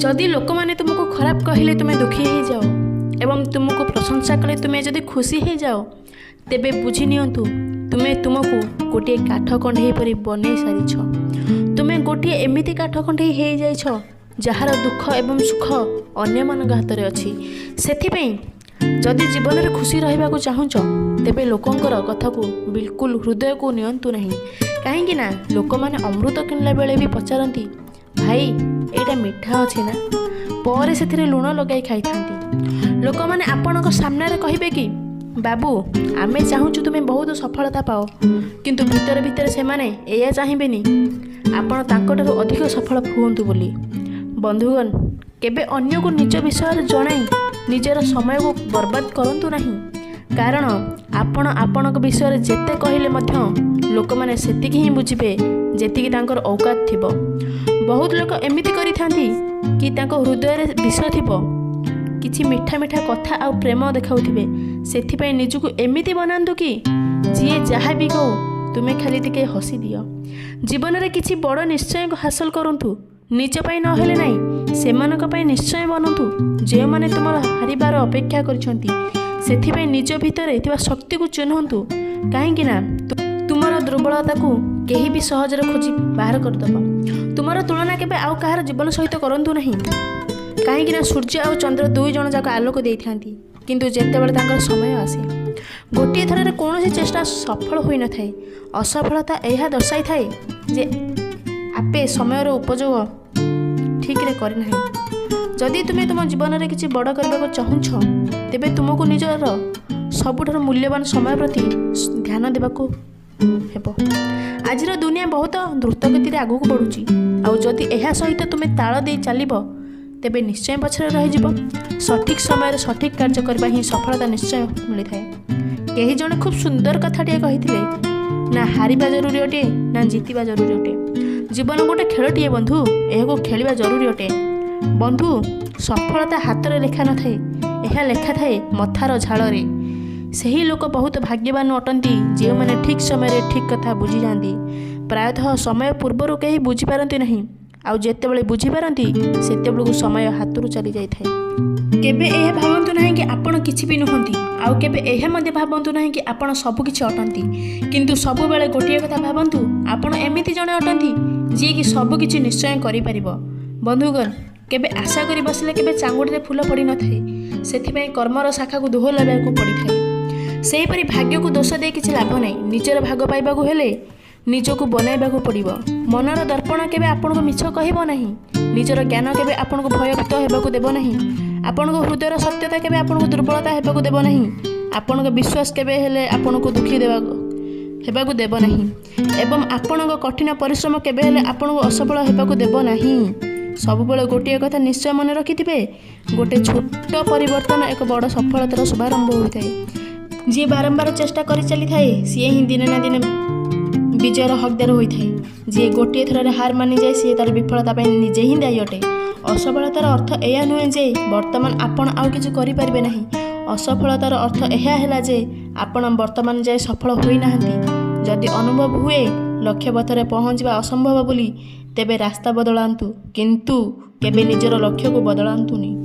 ଯଦି ଲୋକମାନେ ତୁମକୁ ଖରାପ କହିଲେ ତୁମେ ଦୁଃଖୀ ହେଇଯାଅ ଏବଂ ତୁମକୁ ପ୍ରଶଂସା କଲେ ତୁମେ ଯଦି ଖୁସି ହେଇଯାଅ, ତେବେ ବୁଝି ନିଅନ୍ତୁ ତୁମେ ତୁମକୁ ଗୋଟିଏ କାଠ କଣ୍ଢେଇ ପରି ବନେଇ ସାରିଛ। ତୁମେ ଗୋଟିଏ ଏମିତି କାଠ କଣ୍ଢେଇ ହେଇଯାଇଛ, ଯାହାର ଦୁଃଖ ଏବଂ ସୁଖ ଅନ୍ୟମାନଙ୍କ ହାତରେ ଅଛି। ସେଥିପାଇଁ ଯଦି ଜୀବନରେ ଖୁସି ରହିବାକୁ ଚାହୁଁଛ, ତେବେ ଲୋକଙ୍କର କଥାକୁ ବିଲକୁଲ ହୃଦୟକୁ ନିଅନ୍ତୁ ନାହିଁ। କାହିଁକି ନା ଲୋକମାନେ ଅମୃତ କିଣିଲା ବେଳେ ବି ପଚାରନ୍ତି, "ଭାଇ, ଏଇଟା ମିଠା ଅଛି ନା?" ପରେ ସେଥିରେ ଲୁଣ ଲଗାଇ ଖାଇଥାନ୍ତି। ଲୋକମାନେ ଆପଣଙ୍କ ସାମ୍ନାରେ କହିବେ କି, "ବାବୁ, ଆମେ ଚାହୁଁଛୁ ତୁମେ ବହୁତ ସଫଳତା ପାଅ।" କିନ୍ତୁ ଭିତରେ ଭିତରେ ସେମାନେ ଏଇଆ ଚାହିଁବେନି ଆପଣ ତାଙ୍କଠାରୁ ଅଧିକ ସଫଳ ହୁଅନ୍ତୁ ବୋଲି। ବନ୍ଧୁଗଣ, କେବେ ଅନ୍ୟକୁ ନିଜ ବିଷୟରେ ଜଣାଇ ନିଜର ସମୟକୁ ବର୍ବାଦ କରନ୍ତୁ ନାହିଁ। କାରଣ ଆପଣ ଆପଣଙ୍କ ବିଷୟରେ ଯେତେ କହିଲେ ମଧ୍ୟ ଲୋକମାନେ ସେତିକି ହିଁ ବୁଝିବେ, ଯେତିକି ତାଙ୍କର ଔକାତ ଥିବ। ବହୁତ ଲୋକ ଏମିତି କରିଥାନ୍ତି କି ତାଙ୍କ ହୃଦୟରେ ବିଷ ଥିବ, କିଛି ମିଠା ମିଠା କଥା ଆଉ ପ୍ରେମ ଦେଖାଉଥିବେ। ସେଥିପାଇଁ ନିଜକୁ ଏମିତି ବନାନ୍ତୁ କି ଯିଏ ଯାହା ବି କହୁ, ତୁମେ ଖାଲି ଟିକେ ହସି ଦିଅ। ଜୀବନରେ କିଛି ବଡ଼ ନିଶ୍ଚୟ ହାସଲ କରନ୍ତୁ। ନିଜ ପାଇଁ ନହେଲେ ନାହିଁ, ସେମାନଙ୍କ ପାଇଁ ନିଶ୍ଚୟ ବନନ୍ତୁ, ଯେଉଁମାନେ ତୁମର ହାରିବାର ଅପେକ୍ଷା କରିଛନ୍ତି। ସେଥିପାଇଁ ନିଜ ଭିତରେ ଥିବା ଶକ୍ତିକୁ ଚିହ୍ନନ୍ତୁ। କାହିଁକି ନା ତୁମର ଦୁର୍ବଳତାକୁ କେହି ବି ସହଜରେ ଖୋଜି ବାହାର କରିଦେବ। ତୁମର ତୁଳନା କେବେ ଆଉ କାହାର ଜୀବନ ସହିତ କରନ୍ତୁ ନାହିଁ। କାହିଁକି ନା ସୂର୍ଯ୍ୟ ଆଉ ଚନ୍ଦ୍ର ଦୁଇ ଜଣ ଯାକ ଆଲୋକ ଦେଇଥାନ୍ତି, କିନ୍ତୁ ଯେତେବେଳେ ତାଙ୍କର ସମୟ ଆସେ। ଗୋଟିଏ ଥରରେ କୌଣସି ଚେଷ୍ଟା ସଫଳ ହୋଇନଥାଏ। ଅସଫଳତା ଏହା ଦର୍ଶାଇଥାଏ ଯେ ଆପେ ସମୟର ଉପଯୋଗ ଠିକରେ କରିନାହିଁ। ଯଦି ତୁମେ ତୁମ ଜୀବନରେ କିଛି ବଡ଼ କରିବାକୁ ଚାହୁଁଛ, ତେବେ ତୁମକୁ ନିଜର ସବୁଠାରୁ ମୂଲ୍ୟବାନ ସମୟ ପ୍ରତି ଧ୍ୟାନ ଦେବାକୁ ହେବ। ଆଜିର ଦୁନିଆ ବହୁତ ଦ୍ରୁତ ଗତିରେ ଆଗକୁ ବଢ଼ୁଛି। ଆଉ ଯଦି ଏହା ସହିତ ତୁମେ ତାଳ ଦେଇ ଚାଲିବ, ତେବେ ନିଶ୍ଚୟ ପଛରେ ରହିଯିବ। ସଠିକ୍ ସମୟରେ ସଠିକ୍ କାର୍ଯ୍ୟ କରିବା ହିଁ ସଫଳତା ନିଶ୍ଚୟ ମିଳିଥାଏ। କେହି ଜଣେ ଖୁବ୍ ସୁନ୍ଦର କଥାଟିଏ କହିଥିଲେ, "ନା ହାରିବା ଜରୁରୀ ଅଟେ, ନା ଜିତିବା ଜରୁରୀ ଅଟେ। ଜୀବନ ଗୋଟେ ଖେଳଟିଏ ବନ୍ଧୁ, ଏହାକୁ ଖେଳିବା ଜରୁରୀ ଅଟେ।" ବନ୍ଧୁ, ସଫଳତା ହାତରେ ଲେଖା ନଥାଏ, ଏହା ଲେଖା ଥାଏ ମଥାର ଝାଳରେ। ସେହି ଲୋକ ବହୁତ ଭାଗ୍ୟବାନ ଅଟନ୍ତି, ଯେଉଁମାନେ ଠିକ୍ ସମୟରେ ଠିକ୍ କଥା ବୁଝିଯାଆନ୍ତି। ପ୍ରାୟତଃ ସମୟ ପୂର୍ବରୁ କେହି ବୁଝିପାରନ୍ତି ନାହିଁ, ଆଉ ଯେତେବେଳେ ବୁଝିପାରନ୍ତି, ସେତେବେଳକୁ ସମୟ ହାତରୁ ଚାଲି ଯାଇଥାଏ। କେବେ ଏହା ଭାବନ୍ତୁ ନାହିଁ କି ଆପଣ କିଛି ବି ନୁହନ୍ତି, ଆଉ କେବେ ଏହା ମଧ୍ୟ ଭାବନ୍ତୁ ନାହିଁ କି ଆପଣ ସବୁକିଛି ଅଟନ୍ତି। କିନ୍ତୁ ସବୁବେଳେ ଗୋଟିଏ କଥା ଭାବନ୍ତୁ, ଆପଣ ଏମିତି ଜଣେ ଅଟନ୍ତି, ଯିଏକି ସବୁକିଛି ନିଶ୍ଚୟ କରିପାରିବ। ବନ୍ଧୁଗଣ, କେବେ ଆଶା କରି ବସିଲେ କେବେ ଚାଙ୍ଗୁଡ଼ିରେ ଫୁଲ ପଡ଼ିନଥାଏ। ସେଥିପାଇଁ କର୍ମର ଶାଖାକୁ ଦୋହଲାଇବାକୁ ପଡ଼ିଥାଏ। ସେହିପରି ଭାଗ୍ୟକୁ ଦୋଷ ଦେଇ କିଛି ଲାଭ ନାହିଁ। ନିଜର ଭାଗ ପାଇବାକୁ ହେଲେ ନିଜକୁ ବନାଇବାକୁ ପଡ଼ିବ। ମନର ଦର୍ପଣ କେବେ ଆପଣଙ୍କୁ ମିଛ କହିବ ନାହିଁ। ନିଜର ଜ୍ଞାନ କେବେ ଆପଣଙ୍କୁ ଭୟଭୀତ ହେବାକୁ ଦେବ ନାହିଁ। ଆପଣଙ୍କ ହୃଦୟର ସତ୍ୟତା କେବେ ଆପଣଙ୍କୁ ଦୁର୍ବଳତା ହେବାକୁ ଦେବ ନାହିଁ। ଆପଣଙ୍କ ବିଶ୍ୱାସ କେବେ ହେଲେ ଆପଣଙ୍କୁ ଦୁଃଖୀ ହେବାକୁ ଦେବ ନାହିଁ ଏବଂ ଆପଣଙ୍କ କଠିନ ପରିଶ୍ରମ କେବେ ହେଲେ ଆପଣଙ୍କୁ ଅସଫଳ ହେବାକୁ ଦେବ ନାହିଁ। ସବୁବେଳେ ଗୋଟିଏ କଥା ନିଶ୍ଚୟ ମନେ ରଖିଥିବେ, ଗୋଟେ ଛୋଟ ପରିବର୍ତ୍ତନ ଏକ ବଡ଼ ସଫଳତାର ଶୁଭାରମ୍ଭ ହୋଇଥାଏ। ଯିଏ ବାରମ୍ବାର ଚେଷ୍ଟା କରି ଚାଲିଥାଏ, ସିଏ ହିଁ ଦିନେ ନା ଦିନେ ବିଜୟର ହକଦାର ହୋଇଥାଏ। ଯିଏ ଗୋଟିଏ ଥରରେ ହାର ମାନିଯାଏ, ସିଏ ତା'ର ବିଫଳତା ପାଇଁ ନିଜେ ହିଁ ଦାୟୀ ଅଟେ। ଅସଫଳତାର ଅର୍ଥ ଏହା ନୁହେଁ ଯେ ବର୍ତ୍ତମାନ ଆପଣ ଆଉ କିଛି କରିପାରିବେ ନାହିଁ। ଅସଫଳତାର ଅର୍ଥ ଏହା ହେଲା ଯେ ଆପଣ ବର୍ତ୍ତମାନ ଯାଏ ସଫଳ ହୋଇନାହାନ୍ତି। ଯଦି ଅନୁଭବ ହୁଏ ଲକ୍ଷ୍ୟପଥରେ ପହଞ୍ଚିବା ଅସମ୍ଭବ ବୋଲି, ତେବେ ରାସ୍ତା ବଦଳାନ୍ତୁ, କିନ୍ତୁ କେବେ ନିଜର ଲକ୍ଷ୍ୟକୁ ବଦଳାନ୍ତୁନି।